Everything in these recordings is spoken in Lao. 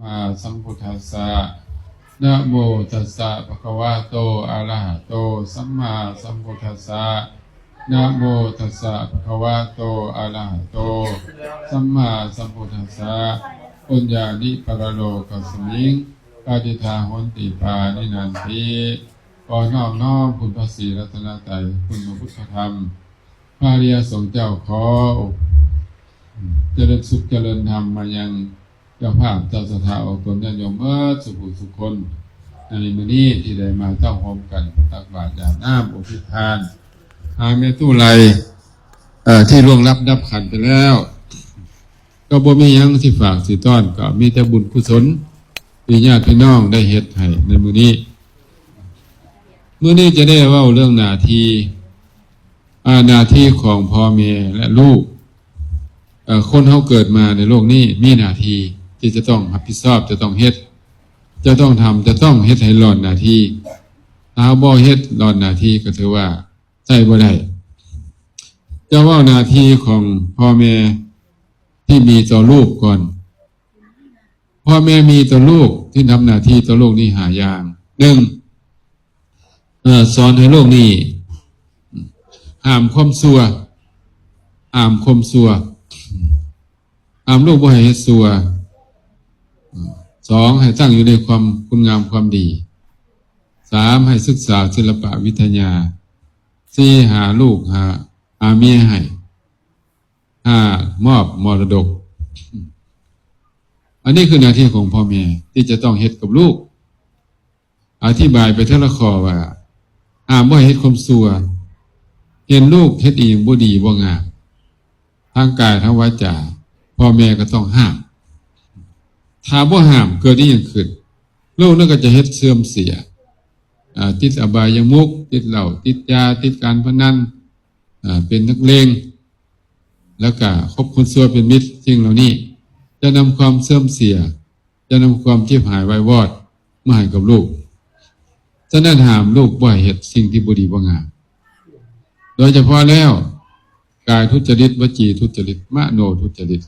ມາສຳພຸດທັດສະ ນະໂມຕັດສະ ພະຄະວະໂຕ ອະລະຫະໂຕ ສຳມາສຳພຸດທັດສະ ນະໂມຕັດສະ ພະຄະວະໂຕ ອະລະຫະໂຕ ສຳມາສຳພຸດທັດສະ ປຸນຍານິປະລະໂລກັດສະມິງ ປະຕິດຖາຫົນຕິປານິນັນຕິ. ຂໍນ້ອມນ້ອມຄຸນພະສີລັດຕະນະໄຕ ຄຸນພະພຸດພະທຳ ພະອະລິຍະສົງເຈົ້າ. ຂໍອົບຈະເລີນສຸກຈະເລີນທຳມາຍັງເຈົ້າພາບເຈົ້າສັດທາອອກຕົນຍາດໂຍມເບິດສູ່ຜູ້ສູ່ຄົນ ໃນມື້ນີ້ທີ່ໄດ້ມາເຕົ້າໂຮມກັນ ຕັກບາດຢາດນ້ຳອຸທິດທານຫາແມ່ຕູ້ໄລ ເອີ ທີ່ລ່ວງລັບດັບຂັນໄປແລ້ວ. ກໍບໍ່ມີຫຍັງຊິຝາກຊິຕ້ອນ ກໍມີແຕ່ບຸນກຸສົນທີ່ຍາດພີ່ນ້ອງໄດ້ເຮັດໃຫ້ໃນມື້ນີ້. ມື້ນີ້ຈະໄດ້ເວົ້າເລື່ອງໜ້າທີ່ ອາ ໜ້າທີ່ຂອງພໍ່ແມ່ ແລະ ລູກ. ເອີ ຄົນເຮົາເກີດມາໃນໂລກນີ້ມີໜ້າທີ່ທີ່ຈະຕ້ອງຮັບຜິດຊອບ, ຈະຕ້ອງເຮັດ, ຈະຕ້ອງທຳ, ຈະຕ້ອງເຮັດໃຫ້ຫຼ້ອນໜ້າທີ່. ຖ້າເຮົາບໍ່ເຮັດຫຼ້ອນໜ້າທີ່ ກໍຖືວ່າໃຊ້ບໍ່ໄດ້. ຈະເວົ້າໜ້າທີ່ຂອງພໍ່ແມ່ທີ່ມີຕໍ່ລູກກ່ອນ. ພໍ່ແມ່ມີຕໍ່ລູກ ທີ່ທຳໜ້າທີ່ຕໍ່ລູກນີ້ຫ້າຢ່າງ. ໜຶ່ງ ເອີ ສອນໃຫ້ລູກນີ້ຫ້າມຄວາມຊົ່ວ, ຫ້າມຄວາມຊົ່ວ, ຫ້າມລູກບໍ່ໃຫ້ເຮັດຊົ່ວ. ສອງ ໃຫ້ຕັ້ງຢູ່ໃນຄວາມ ຄຸນງາມຄວາມດີ. ສາມ ໃຫ້ສຶກສາສິລະປະວິທະຍາ. ສີ່ ຫາລູກ ຫາ ຫາເມຍໃຫ້. ຫ້າ ມອບມໍລະດົກ. ອັນນີ້ຄືໜ້າທີ່ຂອງພໍ່ແມ່ທີ່ຈະຕ້ອງເຮັດກັບລູກ. ອະທິບາຍໄປເທື່ອລະຂໍ້ວ່າ ຫ້າມບໍ່ໃຫ້ເຮັດຄວາມຊົ່ວ. ເຫັນລູກເຮັດອີ່ຫຍັງບໍ່ດີບໍ່ງາມ ທາງກາຍທາງວາຈາ ພໍ່ແມ່ກໍຕ້ອງຫ້າມ. ຖ້າບໍ່ຫ້າມ ເກີດອີ່ຫຍັງຂຶ້ນ ລູກນັ້ນກໍຈະເຮັດເສື່ອມເສຍ, ອາ ຕິດອະບາຍະມຸກ, ຕິດເຫຼົ້າ, ຕິດຢາ, ຕິດການພະນັນ, ອາ ເປັນນັກເລງ, ແລ້ວກະຄົບຄົນຊົ່ວເປັນມິດ. ສິ່ງເຫຼົ່ານີ້ຈະນຳຄວາມເສື່ອມເສຍ, ຈະນຳຄວາມເຈັບຫາຍວາຍວອດມາໃຫ້ກັບລູກ. ສະນັ້ນ ຫ້າມລູກບໍ່ໃຫ້ເຮັດສິ່ງທີ່ບໍ່ດີບໍ່ງາມ, ໂດຍສະເພາະແລ້ວ ກາຍທຸດຈະລິດ, ວະຈີທຸດຈະລິດ, ມະໂນທຸດຈະລິດ.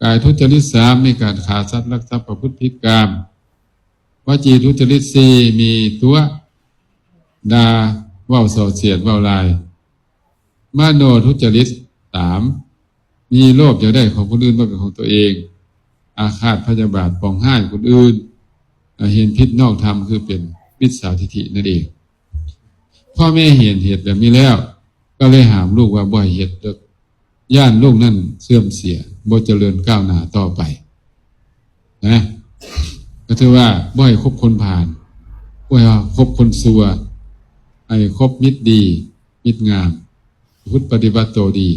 ກາຍທຸດຈະລິດ ສາມ ມີການຂ້າສັດ, ລັກຊັບ, ປະພຶດຜິດກາມ. ວະຈີທຸດຈະລິດ ສີ່ ມີຕົວະ, ດ່າ, ເວົ້າສ່ອສຽດ, ເວົ້າລາຍ. ມະໂນທຸດຈະລິດ ສາມ ມີໂລບຢາກໄດ້ຂອງຄົນອື່ນມາເປັນຂອງຕົວເອງ, ອາຄາດພະຍາບາດ ປອງຮ້າຍຄົນອື່ນ, ເຫັນຜິດນອກທຳ ຄືເປັນມິດສາທິດຖິນັ້ນເອງ. ພໍ່ແມ່ເຫັນເຫດແບບນີ້ແລ້ວ ກໍເລີຍຫ້າມລູກວ່າບໍ່ໃຫ້ເຮັດເດີ້, ຢ້ານລູກນັ້ນເສື່ອມເສຍ, ບໍ່ຈະເລີນກ້າວໜ້າຕໍ່ໄປນະ. ກໍຖືວ່າບໍ່ໃຫ້ຄົບຄົນພານ, ບໍ່ໃຫ້ຄົບຄົນຊົ່ວ, ໃຫ້ຄົບມິດດີ, ມິດງາມ, ປະພຶດປະຕິບັດໂຕດີ.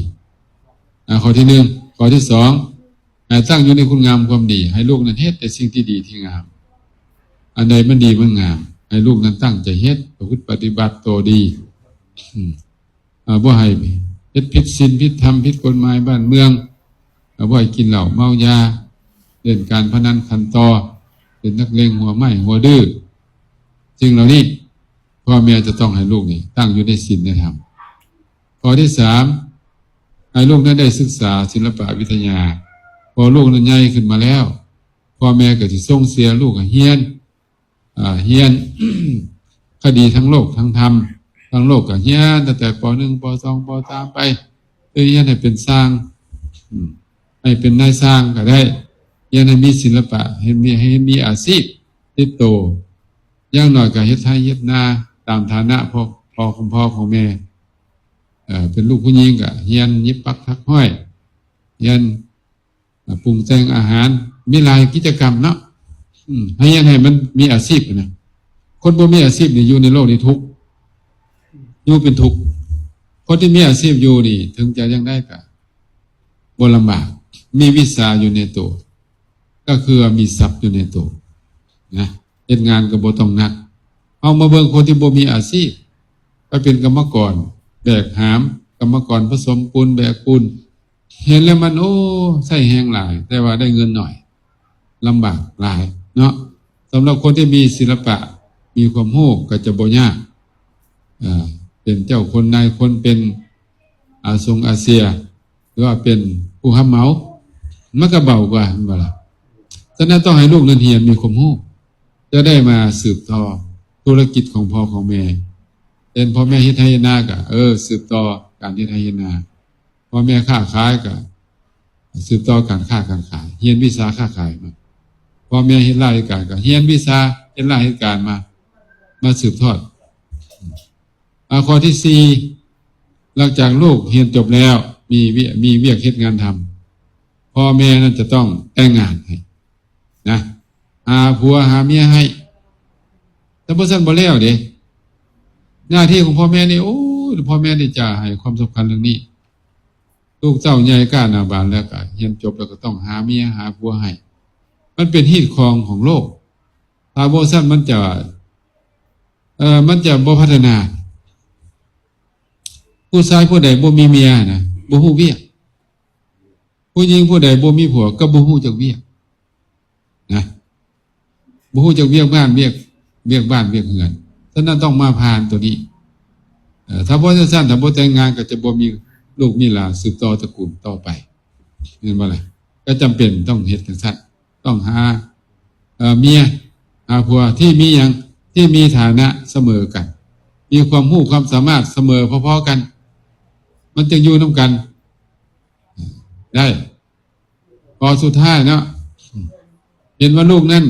ອາ ຂໍ້ທີໜຶ່ງ. ຂໍ້ທີສອງ ໃຫ້ຕັ້ງຢູ່ໃນຄຸນງາມຄວາມດີ, ໃຫ້ລູກນັ້ນເຮັດແຕ່ສິ່ງທີ່ດີທີ່ງາມ. ອັນໃດມັນດີມັນງາມ ໃຫ້ລູກນັ້ນຕັ້ງໃຈເຮັດ, ປະພຶດປະຕິບັດໂຕດີ. ອາ ບໍ່ໃຫ້ເຮັດຜິດສິນຜິດທຳ, ຜິດກົດໝາຍບ້ານເມືອງ, ອາ ບໍ່ໃຫ້ກິນເຫຼົ້າເມົາຢາ, ຫຼິ້ນການພະນັນຂັນຕໍ່, ເປັນນັກເລງຫົວໄມ້ຫົວດື້. ສິ່ງເຫຼົ່ານີ້ ພໍ່ແມ່ຈະຕ້ອງໃຫ້ລູກນີ້ຕັ້ງຢູ່ໃນສິນໃນທຳ. ຂໍ້ທີສາມ ໃຫ້ລູກນັ້ນໄດ້ສຶກສາສິລະປະວິທະຍາ. ພໍລູກນັ້ນໃຫຍ່ຂຶ້ນມາແລ້ວ ພໍ່ແມ່ກໍຊິສົ່ງເສຍລູກໃຫ້ຮຽນ, ອາ, ຮຽນຄະດີທາງໂລກ, ທາງທຳ, ທາງໂລກກໍຮຽນຕັ້ງແຕ່ ປໍໜຶ່ງ ປໍສອງ ປໍສາມ ໄປ, ຮຽນໃຫ້ເປັນຊ່າງ, ໃຫ້ເປັນນາຍຊ່າງກໍໄດ້, ຮຽນໃຫ້ມີສິລະປະ, ໃຫ້ມີ, ໃຫ້ມີອາຊີບຕິດໂຕ. ຢ່າງໜ້ອຍກໍເຮັດໄຮ່ເຮັດນາຕາມຖານະພໍ່, ພໍ່ຂອງພໍ່ຂອງແມ່. ເປັນລູກຜູ້ຍິງກໍຮຽນຫຍິບປັກຖັກຮ້ອຍ, ຮຽນ ອາ ປຸງແຕ່ງອາຫານ, ມີຫຼາຍກິດຈະກຳເນາະ. ອືມ ໃຫ້ເຮັດໃຫ້ມັນມີອາຊີບນະ. ຄົນບໍ່ມີອາຊີບນີ້ ຢູ່ໃນໂລກນີ້ທຸກ, ຢູ່ເປັນທຸກ. ຄົນທີ່ມີອາຊີບຢູ່ນີ້ ເຖິງຈະຈັ່ງໃດກໍບໍ່ລຳບາກ, ມີວິຊາຢູ່ໃນໂຕ, ກໍຄືວ່າມີຊັບຢູ່ໃນໂຕນະ, ເຮັດງານກໍບໍ່ຕ້ອງໜັກ. ເຮົາມາເບິ່ງຄົນທີ່ບໍ່ມີອາຊີບ, ໄປເປັນກຳມະກອນແບກຫາມ, ກຳມະກອນປະສົມປູນແບກປູນ, ເຫັນແລ້ວມັນ ໂອ້ ໃຊ້ແຮງຫຼາຍ ແຕ່ວ່າໄດ້ເງິນໜ້ອຍ, ລຳບາກຫຼາຍເນາະ. ສຳລັບຄົນທີ່ມີສິລະປະ ມີຄວາມຮູ້ກໍຈະບໍ່ຍາກ, ເປັນເຈົ້າຄົນນາຍຄົນ, ເປັນອາສົງອາເຊຍ ຫຼືວ່າເປັນຜູ້ຮັບເໝົາ, ມັນກໍເບົາກວ່າ ແມ່ນບໍ່ລະ? ສະນັ້ນຕ້ອງໃຫ້ລູກນັ້ນຮຽນມີຄວາມຮູ້ ຈະໄດ້ມາສືບຕໍ່ທຸລະກິດຂອງພໍ່ຂອງແມ່. ເຊັ່ນ ພໍ່ແມ່ເຮັດໄຮ່ເຮັດນາ ກໍ ເອີ ສືບຕໍ່ການເຮັດໄຮ່ເຮັດນາ. ພໍ່ແມ່ຄ້າຂາຍ ກໍສືບຕໍ່ການຄ້າການຂາຍ ຮຽນວິຊາຄ້າຂາຍມາ. ພໍ່ແມ່ເຮັດລາວເຮັດການ ກໍຮຽນວິຊາເຮັດລາວເຮັດການມາ ມາສືບທອດ. ອາ ຂໍ້ທີສີ່ ຫຼັງຈາກລູກຮຽນຈົບແລ້ວ ມີວຽກ ມີວຽກເຮັດງານທຳ ພໍ່ແມ່ນັ້ນຈະຕ້ອງແຕ່ງງານໃຫ້ນະ ຫາຜົວຫາເມຍໃຫ້. ຖ້າບໍ່ຊັ້ນບໍ່ແລ້ວເດ້. ໜ້າທີ່ຂອງພໍ່ແມ່ນີ້ ໂອ້ຍ ພໍ່ແມ່ນີ້ຈະໃຫ້ຄວາມສຳຄັນເລື່ອງນີ້. ລູກເຕົ້າໃຫຍ່ກ້າໜ້າບານແລ້ວ ກໍຮຽນຈົບແລ້ວກໍຕ້ອງຫາເມຍຫາຜົວໃຫ້. ມັນເປັນຮີດຄອງຂອງໂລກ. ຖ້າບໍ່ຊັ້ນມັນຈະ ເອີ ມັນຈະບໍ່ພັດທະນາ. ຜູ້ຊາຍຜູ້ໃດບໍ່ມີເມຍນະ ບໍ່ຮູ້ວຽກ. ຜູ້ຍິງຜູ້ໃດບໍ່ມີຜົວກໍບໍ່ຮູ້ຈັກວຽກນະ ບໍ່ຮູ້ຈັກວຽກບ້ານ ວຽກ ວຽກບ້ານວຽກເຮືອນ. ສະນັ້ນຕ້ອງມາຜ່ານໂຕນີ້. ເອີ ຖ້າບໍ່ຈັ່ງຊັ້ນ ຖ້າບໍ່ແຕ່ງງານ ກໍຈະບໍ່ມີລູກມີຫຼານສືບຕໍ່ຕະກູນຕໍ່ໄປ ແມ່ນບໍ່ລະ? ກໍຈຳເປັນຕ້ອງເຮັດຈັ່ງຊັ້ນ ຕ້ອງຫາ ເອີ ເມຍ ຫາຜົວທີ່ມີຫຍັງ ທີ່ມີຖານະສະເໝີກັນ ມີຄວາມຮູ້ຄວາມສາມາດສະເໝີພໍໆກັນ ມັນຈຶ່ງຢູ່ນຳກັນໄດ້. ຂໍ້ສຸດທ້າຍເນາະ ເຫັນວ່າລູກນັ້ນ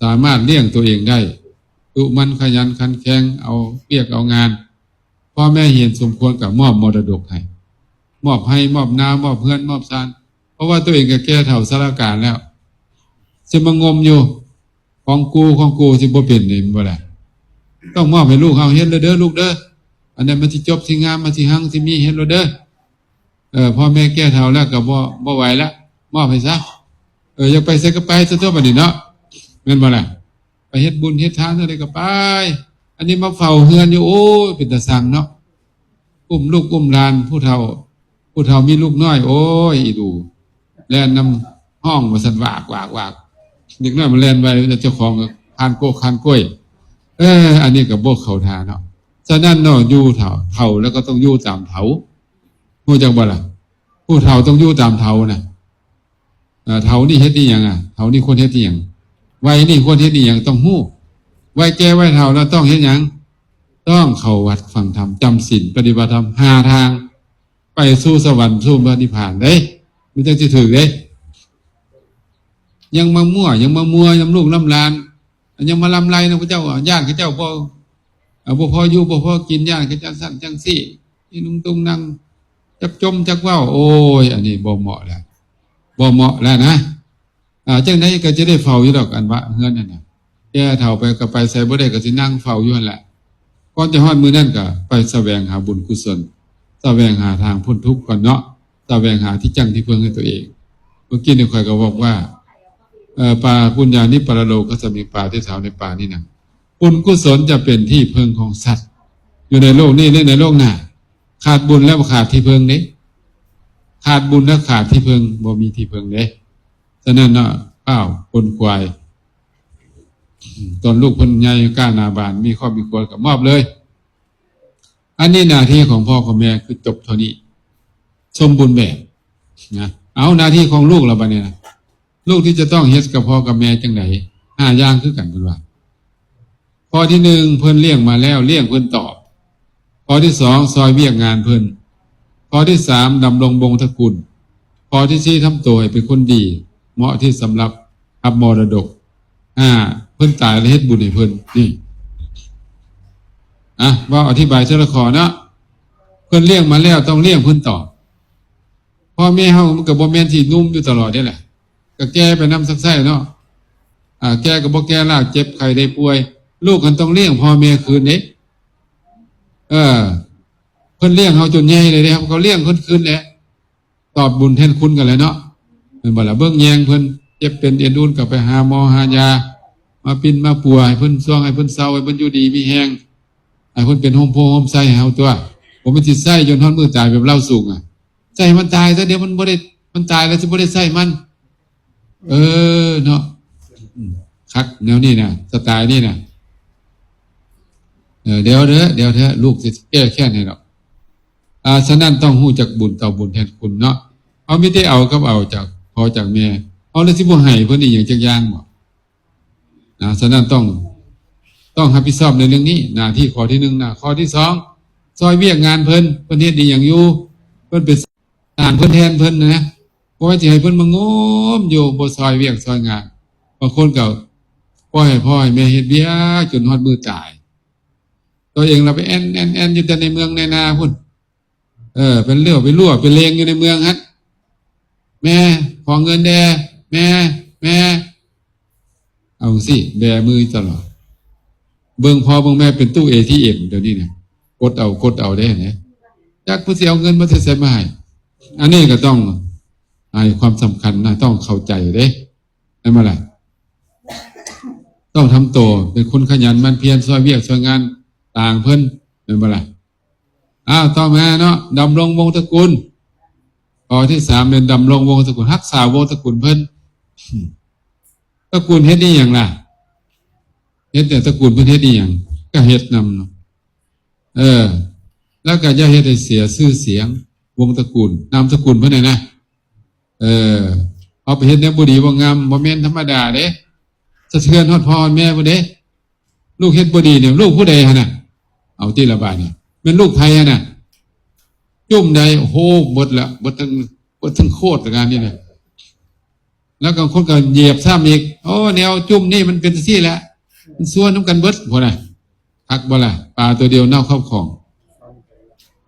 ສາມາດລ້ຽງຕົວເອງໄດ້ ດຸໝັ່ນຂະຫຍັນຂັນແຂງ ເອົາວຽກເອົາງານ ພໍ່ແມ່ເຫັນສົມຄວນກໍມອບມໍລະດົກໃຫ້ ມອບໄຮ່ມອບນາ ມອບເຮືອນມອບຊານ. ເພາະວ່າຕົວເອງກໍແກ່ເຖົ້າຊະລາການແລ້ວ ຊິມາງົມຢູ່ ຂອງກູ ຂອງກູ ຊິບໍ່ເປັນນີ້ ແມ່ນບໍ່ລະ? ຕ້ອງມອບໃຫ້ລູກເຮົາ ເຮັດໂລດເດີລູກເດີ ອັນນັ້ນມັນຊິຈົບ ຊິງາມ ມັນຊິຮັ່ງ ຊິມີ ເຮັດໂລດເດີ. ເອີ ພໍ່ແມ່ແກ່ເຖົ້າແລ້ວກໍບໍ່ ບໍ່ໄຫວລະ ມອບໃຫ້ຊະ. ເອີ ຢາກໄປໃສກໍໄປຊະຕົວະ ບັດນີ້ເນາະ ແມ່ນບໍ່ລະ? ໄປເຮັດບຸນເຮັດທານຈັ່ງໃດກໍໄປ. ອັນນີ້ມາເຝົ້າເຮືອນຢູ່ ໂອ້ຍ ເປັນຕາຊັງເນາະ ອຸ້ມລູກອຸ້ມຫຼານ ຜູ້ເຖົ້າ ຜູ້ເຖົ້າມີລູກນ້ອຍ ໂອ້ຍ ອີດູ ແລ່ນນຳຫ້ອງວ່າຊັ້ນ ວາກ ວາກ ວາກ. ເດັກນ້ອຍມັນແລ່ນໄວ ເຈົ້າຂອງກໍຄານໂກກຄານກ້ວຍ. ເອີ ອັນນີ້ກໍບໍ່ເຂົ້າທ່າເນາະ. ສະນັ້ນເນາະ ຢູ່ເຖົ້າ ເຖົ້າແລ້ວກໍຕ້ອງຢູ່ຕາມເຖົ້າ ຮູ້ຈັກບໍ່ລະ? ຜູ້ເຖົ້າຕ້ອງຢູ່ຕາມເຖົ້ານະ. ເອີ ເຖົ້ານີ້ເຮັດອີຫຍັງອະ? ເຖົ້ານີ້ຄວນເຮັດອີຫຍັງ? ໄວນີ້ຄວນເຮັດອີຫຍັງ? ຕ້ອງຮູ້. ໄວແກ່ໄວເຖົ້າແລ້ວຕ້ອງເຮັດຫຍັງ? ຕ້ອງເຂົ້າວັດຟັງທຳ ຈຳສິນ ປະຕິບັດທຳ ຫາທາງໄປສູ່ສະຫວັນສູ່ພະນິບພານເດ້ ມັນຈັ່ງຊິຖືກເດ້. ຍັງມາມົວ ຍັງມາມົວນຳລູກນຳຫຼານ ຍັງມາລຳໄລນຳເຂົາເຈົ້າ ຢ້ານເຂົາເຈົ້າບໍ່ ເອີ ບໍ່ພໍຢູ່ບໍ່ພໍກິນ ຢ້ານເຂົາເຈົ້າຊັ້ນຈັ່ງຊີ້ ອີນຸ່ງຕຸງນັ່ງ ຈັກຈົ່ມຈັກເວົ້າ. ໂອ້ຍ ອັນນີ້ບໍ່ເໝາະແລ້ວ ບໍ່ເໝາະແລ້ວນະ. ອ່າ ຈັ່ງໃດກໍຈະໄດ້ເຝົ້າຢູ່ດອກ ອັນວ່າເຮືອນນັ້ນນະ ແກ່ເຖົ້າໄປກໍໄປໃສບໍ່ໄດ້ ກໍຊິນັ່ງເຝົ້າຢູ່ຫັ້ນແຫຼະ. ກ່ອນຈະຮອດມື້ນັ້ນກໍໄປສະແຫວງຫາບຸນກຸສົນ ສະແຫວງຫາທາງພົ້ນທຸກກ່ອນເນາະ ສະແຫວງຫາທີ່ຈັ້ງທີ່ເພິ່ງໃຫ້ຕົວເອງ. ເມື່ອກີ້ນີ້ຂ້ອຍກໍບອກວ່າ ເອີ ປາປຸນຍານິປະລະໂລກັດສະມິງ ປາທີ່ເຖົ້າໃນປ່ານີ້ນະ ບຸນກຸສົນຈະເປັນທີ່ເພິ່ງຂອງສັດຢູ່ໃນໂລກນີ້ ແລະ ໃນໂລກໜ້າ. ຂາດບຸນແລ້ວຂາດທີ່ເພິ່ງເດ້ ຂາດບຸນແລ້ວຂາດທີ່ເພິ່ງ ບໍ່ມີທີ່ເພິ່ງເດ້. ສະນັ້ນເນາະ ອ້າວ ຄົນຂວາຍ ຕອນລູກເພິ່ນໃຫຍ່ກ້າໜ້າບານ ມີຄອບມີຄົວກໍມອບເລີຍ. ອັນນີ້ໜ້າທີ່ຂອງພໍ່ຂອງແມ່ຄືຈົບເທົ່ານີ້ ສົມບູນແບບນະ. ເອົາ ໜ້າທີ່ຂອງລູກລະບັດນີ້ນະ ລູກທີ່ຈະຕ້ອງເຮັດກັບພໍ່ກັບແມ່ຈັ່ງໃດ? ຫ້າຢ່າງຄືກັນເພິ່ນວ່າ. ຂໍ້ທີໜຶ່ງ ເພິ່ນລ້ຽງມາແລ້ວ ລ້ຽງເພິ່ນຕອບ. ຂໍ້ທີສອງ ຊ່ອຍວຽກງານເພິ່ນ. ຂໍ້ທີສາມ ດຳລົງວົງຕະກຸນ. ຂໍ້ທີສີ່ ທຳໂຕໃຫ້ເປັນຄົນດີ ເໝາະທີ່ສຳລັບຮັບມໍລະດົກ. ຫ້າ ເພິ່ນຕາຍແລ້ວເຮັດບຸນໃຫ້ເພິ່ນ. ນີ້ ອ່ະ ເວົ້າອະທິບາຍເທື່ອລະຂໍ້ເນາະ. ເພິ່ນລ້ຽງມາແລ້ວຕ້ອງລ້ຽງເພິ່ນຕອບ. ພໍ່ແມ່ເຮົາມັນກໍບໍ່ແມ່ນຊິໜຸ່ມຢູ່ຕະຫຼອດເດ້ລະ ກໍແກ່ໄປນຳຊັກໄຊເນາະ. ອ່າ ແກ່ກໍບໍ່ແກ່ລາວ ເຈັບໄຂ້ໄດ້ປ່ວຍ ລູກຫັ້ນຕ້ອງລ້ຽງພໍ່ແມ່ຄືນເດ້. ເອີ ເພິ່ນລ້ຽງເຮົາຈົນໃຫຍ່ເລີຍເດ້ ເຮົາກໍລ້ຽງເພິ່ນຄືນແຫຼະ ຕອບບຸນແທນຄຸນກັນແຫຼະເນາະ ແມ່ນບໍ່ລະ? ເບິ່ງແຍງເພິ່ນ ເຈັບເປັນເອັນອຸ່ນກໍໄປຫາໝໍຫາຢາ ມາປິ່ນມາປົວໃຫ້ເພິ່ນ ຊ່ວງໃຫ້ເພິ່ນເຊົາ ໃຫ້ເພິ່ນຢູ່ດີມີແຮງ ໃຫ້ເພິ່ນເປັນໂຮມໂພໂຮມໄຊໃຫ້ເຮົາຕົວະ. ບໍ່ແມ່ນຊິໃຊ້ຈົນຮອດມື້ຕາຍແບບລາວສູງອະ. ໃຊ້ມັນຕາຍຊະ ດຽວມັນບໍ່ໄດ້ ມັນຕາຍແລ້ວຊິບໍ່ໄດ້ໃຊ້ມັນ. ເອີ ເນາະ ອືມ ຄັກແນວນີ້ນະ ສະໄຕນີ້ນະ. ເອີ ດຽວເດີ ດຽວເດີ ລູກຊິແກ້ແຄ້ນໃຫ້ດອກ. ອ່າ ສະນັ້ນຕ້ອງຮູ້ຈັກບຸນຕອບບຸນແທນຄຸນເນາະ. ເຮົາມີແຕ່ເອົາກັບເອົາຈາກພໍ່ຈາກແມ່ ເຮົາເລີຍຊິບໍ່ໃຫ້ເພິ່ນອີ່ຫຍັງຈັກຢ່າງບໍ? ນະ ສະນັ້ນຕ້ອງ ຕ້ອງຮັບຜິດຊອບໃນເລື່ອງນີ້ ໜ້າທີ່ຂໍ້ທີໜຶ່ງນະ. ຂໍ້ທີສອງ ຊ່ອຍວຽກງານເພິ່ນ ເພິ່ນເຮັດອີ່ຫຍັງຢູ່ ເພິ່ນໄປສ້າງເພິ່ນແທນເພິ່ນນະ. ບໍ່ແມ່ນຊິໃຫ້ເພິ່ນມາງົມຢູ່ ບໍ່ຊ່ອຍວຽກຊ່ອຍງານ. ບາງຄົນກໍປ່ອຍໃຫ້ພໍ່ໃຫ້ແມ່ເຮັດວຽກຈົນຮອດມື້ຕາຍ ຕົວເອງລະໄປແອ່ນໆໆຢູ່ແຕ່ໃນເມືອງໃນນາພຸ້ນ. ເອີ ເປັນເຫຼວເປັນຫຼວວເປັນເລງຢູ່ໃນເມືອງຫັ້ນ. ແມ່ ຂໍເງິນແດ່ ແມ່ ແມ່ ເອົາຈັ່ງຊີ້ ແບມືຕະຫຼອດ. ເບິ່ງພໍ່ເບິ່ງແມ່ເປັນຕູ້ເອທີເອັມດຽວນີ້ນະ ກົດເອົາກົດເອົາເດ້ນະ. ຈັກເພິ່ນຊິເອົາເງິນມາແຕ່ໃສມາໃຫ້. ອັນນີ້ກໍຕ້ອງໃຫ້ຄວາມສຳຄັນນະ ຕ້ອງເຂົ້າໃຈເດ້ ແມ່ນບໍ່ລະ? ຕ້ອງທຳໂຕເປັນຄົນຂະຫຍັນໝັ່ນພຽນ ຊ່ອຍວຽກຊ່ອຍງານຕ່າງເພິ່ນ ແມ່ນບໍ່ລະ? ອ້າວ ຕໍ່ມາເນາະ ດຳລົງວົງຕະກຸນ. ຂໍ້ທີສາມແມ່ນດຳລົງວົງຕະກຸນ ຮັກສາວົງຕະກຸນເພິ່ນ. ຕະກຸນເຮັດອີ່ຫຍັງລະ? ເຮັດແຕ່ຕະກຸນເພິ່ນເຮັດອີ່ຫຍັງ? ກໍເຮັດນຳເນາະ. ເອີ ແລ້ວກໍຢ່າເຮັດໃຫ້ເສຍຊື່ສຽງວົງຕະກຸນ ນາມສະກຸນເພິ່ນຫັ້ນນະ. ເອີ ເອົາໄປເຮັດແນວບໍ່ດີບໍ່ງາມ ບໍ່ແມ່ນທຳມະດາເດ້ ສະເທືອນຮອດພໍ່ຮອດແມ່ພຸ້ນເດ້. ລູກເຮັດບໍ່ດີນີ້ ລູກຜູ້ໃດຫັ້ນນະ? ເອົາຕິລະບາດນີ້ ແມ່ນລູກໃຜຫັ້ນນະ? ຈຸ້ມໃດ? ໂອ້ໂຫ ເບິດລະ ເບິດທັງ ເບິດທັງໂຄດລະງານນີ້ນະ. ແລ້ວບາງຄົນກໍຢຽບຊ້ຳອີກ ໂອ້ ແນວຈຸ້ມນີ້ມັນເປັນຈັ່ງຊີ້ແຫຼະ ມັນຊວນນຳກັນເບິດພຸ້ນນະ. ຄັກບໍ່ລະ? ປາຕົວດຽວເນົ່າຄອບຂອງ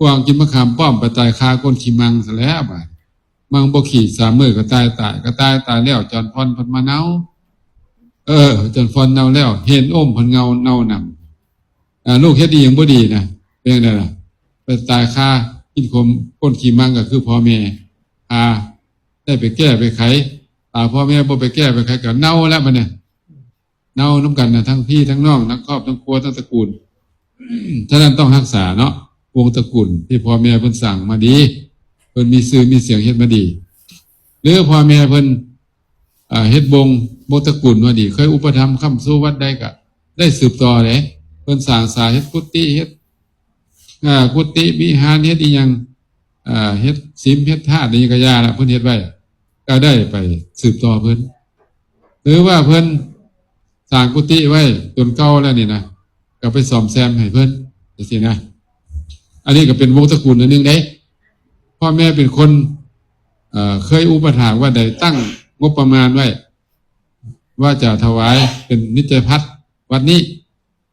ກວາງກິນມະຂາມປ້ອມ ໄປຕາຍຄາກົ້ນຂີ້ມັ່ງຊະແລ້ວບາດ. ມັ່ງບໍ່ຂີ້ສາມມື້ກໍຕາຍ ຕາຍກໍຕາຍ ຕາຍແລ້ວຈອນພອນເພິ່ນມາເນົ່າ. ເອີ ຈອນພອນເນົ່າແລ້ວ ເຫັນອົມເພິ່ນເງົາເນົ່ານຳ. ອ່າ ລູກເຮັດອີ່ຫຍັງບໍ່ດີນະ ເປັນຈັ່ງໃດລະ? ໄປຕາຍຄາກິນຂົມກົ້ນຂີ້ມັ່ງກໍຄືພໍ່ແມ່ ອ່າ ໄດ້ໄປແກ້ໄປໄຂ. ຖ້າພໍ່ແມ່ບໍ່ໄປແກ້ໄປໄຂກໍເນົ່າແລ້ວບັດນີ້ ເນົ່ານຳກັນນະ ທັງພີ່ທັງນ້ອງ ທັງຄອບທັງຄົວ ທັງຕະກຸນ. ສະນັ້ນຕ້ອງຮັກສາເນາະ ວົງຕະກຸນທີ່ພໍ່ແມ່ເພິ່ນສ້າງມາດີ ເພິ່ນມີຊື່ມີສຽງເຮັດມາດີ ຫຼືພໍ່ແມ່ເພິ່ນ ເຮັດວົງ ວົງຕະກຸນມາດີ ເຄີຍອຸປະຖຳຄ້ຳຊູວັດໃດກໍໄດ້ສືບຕໍ່ເດ້. ເພິ່ນສ້າງສາເຮັດກຸຕິ ເຮັດ ອ່າ ກຸຕິວິຫານ ເຮັດອີ່ຫຍັງ ເຮັດສິມເຮັດທາດອີ່ຫຍັງກະຢ່າລະ ເພິ່ນເຮັດໄວ້ ກະໄດ້ໄປສືບຕໍ່ເພິ່ນ. ຫຼືວ່າເພິ່ນສ້າງກຸຕິໄວ້ຕົນເກົ່າແລ້ວນີ້ນະ ກະໄປສ້ອມແຊມໃຫ້ເພິ່ນ ຈັ່ງຊີ້ນະ. ອັນນີ້ກະເປັນວົງຕະກຸນອັນໜຶ່ງເດ້. ພໍ່ແມ່ເປັນຄົນ ເອີ ເຄີຍອຸປະຖາກວັດໃດ ຕັ້ງງົບປະມານໄວ້ວ່າຈະຖວາຍເປັນນິດຈະພັດວັດນີ້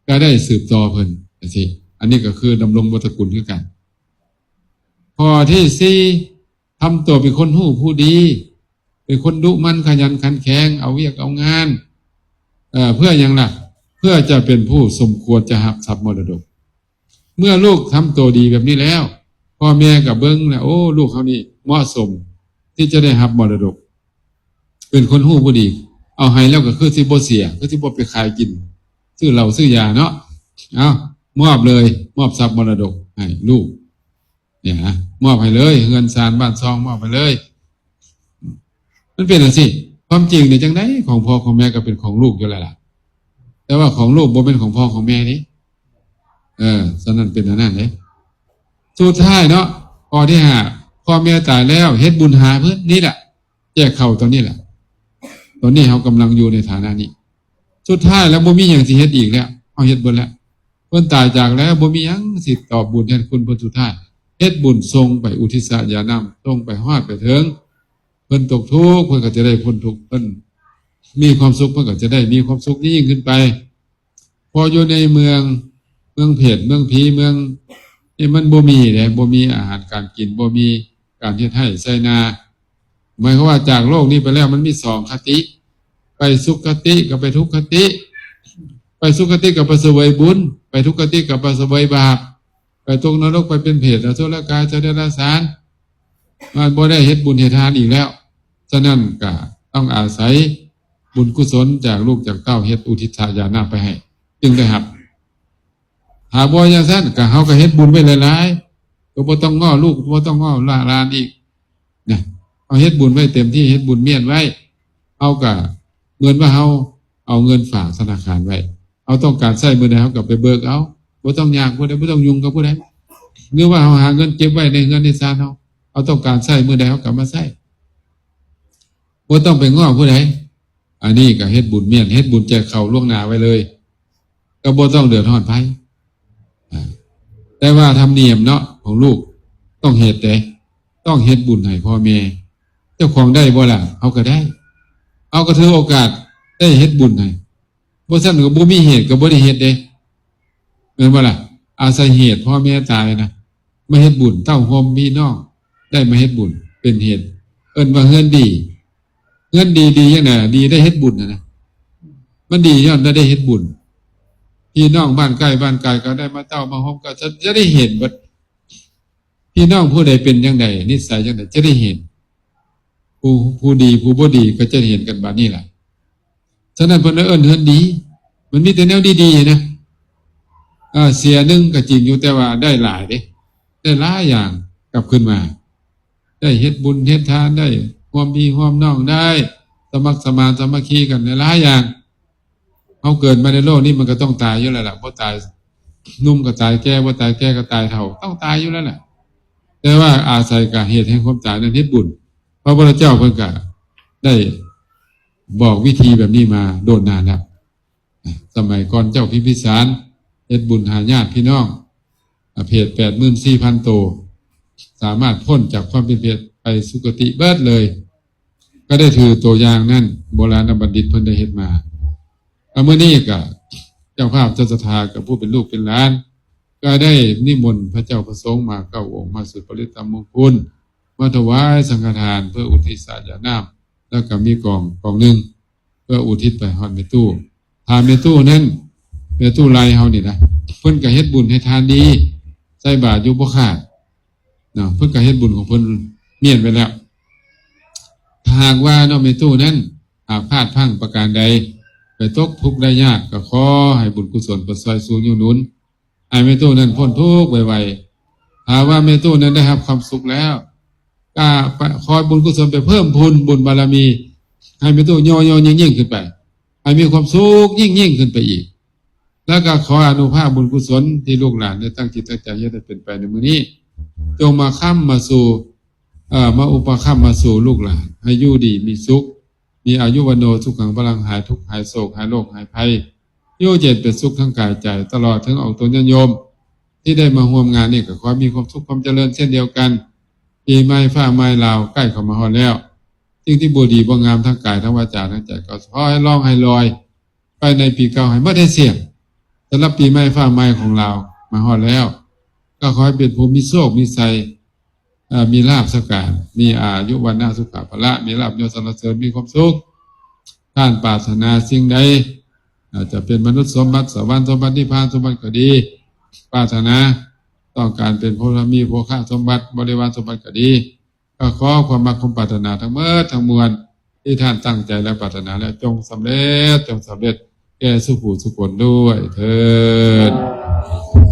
ກໍໄດ້ສືບຕໍ່ເພິ່ນຈັ່ງຊີ້. ອັນນີ້ກໍຄືດຳລົງວົງຕະກຸນຄືກັນ. ຂໍ້ທີສີ່ ທຳຕົວເປັນຄົນຮູ້ຜູ້ດີ ເປັນຄົນດຸໝັ່ນຂະຫຍັນຂັນແຂງ ເອົາວຽກເອົາງານ. ເອີ ເພື່ອຫຍັງລະ? ເພື່ອຈະເປັນຜູ້ສົມຄວນຈະຮັບຊັບມໍລະດົກ. ເມື່ອລູກທຳຕົວດີແບບນີ້ແລ້ວ ພໍ່ແມ່ກໍເບິ່ງແລ້ວ ໂອ້ ລູກເຮົານີ້ເໝາະສົມທີ່ຈະໄດ້ຮັບມໍລະດົກ. ເປັນຄົນຮູ້ຜູ້ດີ ເອົາໃຫ້ແລ້ວກໍຄືຊິບໍ່ເສຍ ຄືຊິບໍ່ໄປຂາຍກິນ ຊື້ເຫຼົ້າຊື້ຢາເນາະ. ເອົາ ມອບເລີຍ ມອບຊັບມໍລະດົກໃຫ້ລູກ ນີ້ນະ ມອບໃຫ້ເລີຍ ເຮືອນຊານບ້ານຊ່ອງ ມອບໃຫ້ເລີຍ. ມັນເປັນຈັ່ງຊີ້. ຄວາມຈິງນີ້ຈັ່ງໃດ ຂອງພໍ່ຂອງແມ່ກໍເປັນຂອງລູກຢູ່ແລ້ວລະ ແຕ່ວ່າຂອງລູກບໍ່ແມ່ນຂອງພໍ່ຂອງແມ່ເດ້. ເອີ ສະນັ້ນເປັນອັນນັ້ນເດ້. ສຸດທ້າຍເນາະ ຂໍ້ທີຫ້າ ພໍ່ແມ່ຕາຍແລ້ວ ເຮັດບຸນຫາເພິ່ນນີ້ແຫຼະ ແຈກເຂົ້າຕອນນີ້ແຫຼະ. ຕອນນີ້ເຮົາກຳລັງຢູ່ໃນຖານະນີ້ ສຸດທ້າຍແລ້ວບໍ່ມີຫຍັງຊິເຮັດອີກແລ້ວ ເຮົາເຮັດເບິດແລ້ວ. ເພິ່ນຕາຍຈາກແລ້ວ ບໍ່ມີຫຍັງຊິຕອບບຸນແທນຄຸນເພິ່ນ. ສຸດທ້າຍເຮັດບຸນສົ່ງໄປ ອຸທິດສະຢານຳ ສົ່ງໄປຮອດໄປເຖິງ. ເພິ່ນຕົກທຸກ ເພິ່ນກໍຈະໄດ້ພົ້ນທຸກ ເພິ່ນມີຄວາມສຸກ ເພິ່ນກໍຈະໄດ້ມີຄວາມສຸກຍິ່ງຂຶ້ນໄປ. ເພາະຢູ່ໃນເມືອງ ເມືອງເຜດ ເມືອງຜີ ເມືອງນີ້ມັນບໍ່ມີເດ້ ບໍ່ມີອາຫານການກິນ ບໍ່ມີການເຮັດໄຮ່ໄຖນາ. ໝາຍຄວາມວ່າຈາກໂລກນີ້ໄປແລ້ວ ມັນມີສອງຄະຕິ ໄປສຸຄະຕິກັບໄປທຸກຄະຕິ. ໄປສຸຄະຕິກໍໄປສະເຫວີຍບຸນ ໄປທຸກຄະຕິກໍໄປສະເຫວີຍບາບ ໄປຕົກນະລົກ ໄປເປັນເຜດ ອະສຸລະກາຍ ສັດເດຍລະສານ ມັນບໍ່ໄດ້ເຮັດບຸນເຮັດທານອີກແລ້ວ. ສະນັ້ນກໍຕ້ອງອາໄສບຸນກຸສົນຈາກລູກຈາກເຕົ້າ ເຮັດອຸທິດສະຍານະໄປໃຫ້ ຈຶ່ງໄດ້ຮັບ. ຖ້າບໍ່ຢ່າງຊັ້ນ ກໍເຮົາກໍເຮັດບຸນໄວ້ຫຼາຍໆ ກໍບໍ່ຕ້ອງງໍ້ລູກ ບໍ່ຕ້ອງງໍ້ຫຼານອີກນະ. ເຮົາເຮັດບຸນໄວ້ເຕັມທີ່ ເຮັດບຸນມ້ຽນໄວ້ ເຮົາກໍເໝືອນວ່າເຮົາເອົາເງິນຝາກທະນາຄານໄວ້ ເຮົາຕ້ອງການໃຊ້ມື້ໃດເຮົາກໍໄປເບີກເອົາ ບໍ່ຕ້ອງຍາກຜູ້ໃດ ບໍ່ຕ້ອງຫຍຸ້ງກັບຜູ້ໃດ. ຫຼືວ່າເຮົາຫາເງິນເກັບໄວ້ໃນເຮືອນໃນຊານເຮົາ ເຮົາຕ້ອງການໃຊ້ມື້ໃດເຮົາກໍມາໃຊ້. ບໍ່ຕ້ອງໄປງໍ້ຜູ້ໃດ. ອັນນີ້ກໍເຮັດບຸນມ້ຽນ ເຮັດບຸນແຈກເຂົ້າລ່ວງໜ້າໄວ້ເລີຍ ກໍບໍ່ຕ້ອງເດືອດຮ້ອນໃຜ. ອ່າ ແຕ່ວ່າທຳນຽມເນາະ ຂອງລູກຕ້ອງເຮັດເດ້ ຕ້ອງເຮັດບຸນໃຫ້ພໍ່ແມ່. ເຈົ້າຂອງໄດ້ບໍ່ລະ? ເຮົາກໍໄດ້ ເຮົາກໍຖືໂອກາດໄດ້ເຮັດບຸນໃຫ້. ບໍ່ຊັ້ນກໍບໍ່ມີເຫດ ກໍບໍ່ໄດ້ເຮັດເດ້ ແມ່ນບໍ່ລະ? ອາໄສເຫດພໍ່ແມ່ຕາຍນະ ມາເຮັດບຸນ ເຕົ້າໂຮມພີ່ນ້ອງໄດ້ມາເຮັດບຸນ ເປັນເຫດ ເອີ້ນວ່າເຮືອນດີ. ເຮືອນດີ ດີຈັ່ງໃດ? ດີໄດ້ເຮັດບຸນຫັ້ນນະ ມັນດີຍ້ອນໄດ້ເຮັດບຸນ. ພີ່ນ້ອງບ້ານໃກ້ບ້ານໄກກໍໄດ້ມາເຕົ້າມາໂຮມ ກໍຈະ ຈະໄດ້ເຫັນເບິດ ພີ່ນ້ອງຜູ້ໃດເປັນຈັ່ງໃດ ນິໄສຈັ່ງໃດ ຈະໄດ້ເຫັນ. ຜູ້ ຜູ້ດີຜູ້ບໍ່ດີກໍຈະເຫັນກັນບາດນີ້ລະ. ສະນັ້ນເພິ່ນເອີ້ນເຮືອນດີ ມັນມີແຕ່ແນວດີໆນະ. ເອີ ເສຍໜຶ່ງກໍຈິງຢູ່ ແຕ່ວ່າໄດ້ຫຼາຍເດ້ ໄດ້ຫຼາຍຢ່າງກັບຄືນມາ ໄດ້ເຮັດບຸນເຮັດທານ ໄດ້ຮ່ວມພີ່ຮ່ວມນ້ອງ ໄດ້ສະໝັກສະໝານສາມັກຄີກັນ ໄດ້ຫຼາຍຢ່າງ. ເຮົາເກີດມາໃນໂລກນີ້ ມັນກໍຕ້ອງຕາຍຢູ່ແລ້ວລະ ບໍ່ຕາຍໜຸ່ມກໍຕາຍແກ່ ບໍ່ຕາຍແກ່ກໍຕາຍເຖົ້າ ຕ້ອງຕາຍຢູ່ແລ້ວລະ. ແຕ່ວ່າອາໄສການເຫດແຫ່ງຄວາມຕາຍນັ້ນເຮັດບຸນ. ພະພຸດທະເຈົ້າເພິ່ນກໍໄດ້ບອກວິທີແບບນີ້ມາໂດນນານແລ້ວ. ສະໄໝກ່ອນເຈົ້າພິມພິສານເຮັດບຸນຫາຍາດພີ່ນ້ອງ ອາ ເຜດແປດໝື່ນສີ່ພັນໂຕ ສາມາດພົ້ນຈາກຄວາມເປັນເຜດໄປສຸຄະຕິເບິດເລີຍ ກໍໄດ້ຖືຕົວຢ່າງນັ້ນ ໂບລານບັນດິດເພິ່ນໄດ້ເຮັດມາ. ອາ ມື້ນີ້ກໍເຈົ້າພາບເຈົ້າສັດທາກັບຜູ້ເປັນລູກເປັນຫຼານ ກໍໄດ້ນິມົນພະເຈົ້າພະສົງມາເກົ້າອົງ ມາສູດປະລິດຕະມຸງຄຸນ ມາຖວາຍສັງຄະທານເພື່ອອຸທິດສາດຢາດນ້ຳ ແລ້ວກໍມີກອງ ກອງໜຶ່ງ ເພື່ອອຸທິດໄປຮອດແມ່ຕູ້. ຖ້າແມ່ຕູ້ນັ້ນ ແມ່ຕູ້ໄລເຮົານີ້ນະ ເພິ່ນກໍເຮັດບຸນເຮັດທານດີ ໃສ່ບາດຢູ່ບໍ່ຂາດເນາະ ເພິ່ນກໍເຮັດບຸນຂອງເພິ່ນມ້ຽນໄວ້ແລ້ວ. ຖ້າຫາກວ່າເນາະ ແມ່ຕູ້ນັ້ນຫາກພາດພລັ້ງປະການໃດ ໄປຕົກທຸກໄດ້ຍາກ ກໍຂໍໃຫ້ບຸນກຸສົນເພິ່ນຊ່ອຍຊູຍູ້ໜູນ ໃຫ້ແມ່ຕູ້ນັ້ນພົ້ນທຸກໄວໆ. ຖ້າວ່າແມ່ຕູ້ນັ້ນໄດ້ຮັບຄວາມສຸກແລ້ວ ກໍຂໍໃຫ້ບຸນກຸສົນໄປເພີ່ມພູນບຸນບາລະມີ ໃຫ້ແມ່ຕູ້ຍໍໆຍິ່ງໆຂຶ້ນໄປ ໃຫ້ມີຄວາມສຸກຍິ່ງໆຂຶ້ນໄປອີກ. ແລ້ວກໍຂໍອະນຸພາບບຸນກຸສົນທີ່ລູກຫຼານໄດ້ຕັ້ງຈິດຕັ້ງໃຈເຮັດໃຫ້ເປັນໄປໃນມື້ນີ້ ຈົ່ງມາຄ້ຳມາຊູ່ ເອີ ມາອຸປະຄ້ຳມາຊູ່ລູກຫຼານ ໃຫ້ຢູ່ດີມີສຸກ ມີອາຍຸວັນໂນສຸຂັງພະລັງ ຫາຍທຸກຫາຍໂສກຫາຍໂລກຫາຍໄພ ຢູ່ເຢັນເປັນສຸກທັງກາຍໃຈ ຕະຫຼອດເຖິງອອກຕົນຍາດໂຍມທີ່ໄດ້ມາຮ່ວມງານນີ້ ກໍຂໍໃຫ້ມີຄວາມສຸກຄວາມຈະເລີນເຊັ່ນດຽວກັນ. ປີໃໝ່ຟ້າໃໝ່ລາວໃກ້ເຂົ້າມາຮອດແລ້ວ ສິ່ງທີ່ບໍ່ດີບໍ່ງາມທາງກາຍ ທາງວາຈາ ທາງໃຈ ກໍຂໍໃຫ້ລ່ອງໃຫ້ລອຍໄປໃນປີເກົ່າ ໃຫ້ໝົດໃຫ້ສິ້ນ. ສຳລັບປີໃໝ່ຟ້າໃໝ່ຂອງລາວມາຮອດແລ້ວ ກໍຂໍໃຫ້ເປັນຜູ້ມີໂຊກມີໄຊ ເອີ ມີລາບສັກການ ມີອາຍຸວັນນະສຸຂະພະລະ ມີລາບຍົດສັນລະເສີນ ມີຄວາມສຸກ. ທ່ານປາດຖະໜາສິ່ງໃດ ອາດຈະເປັນມະນຸດສົມບັດ ສະຫວັນສົມບັດ ນິບພານສົມບັດກໍດີ ປາດຖະໜາຕ້ອງການເປັນໂພທະມີ ໂພຄະສົມບັດ ບໍລິວານສົມບັດກໍດີ ກໍຂໍຄວາມມັກຄວາມປາດຖະໜາທັງໝົດທັງມວນ ທີ່ທ່ານຕັ້ງໃຈ ແລະ ປາດຖະໜາ ແລ້ວ ຈົ່ງສຳເລັດ ຈົ່ງສຳເລັດແກ່ສູ່ຜູ້ສູ່ຄົນດ້ວຍເທີ້ນ.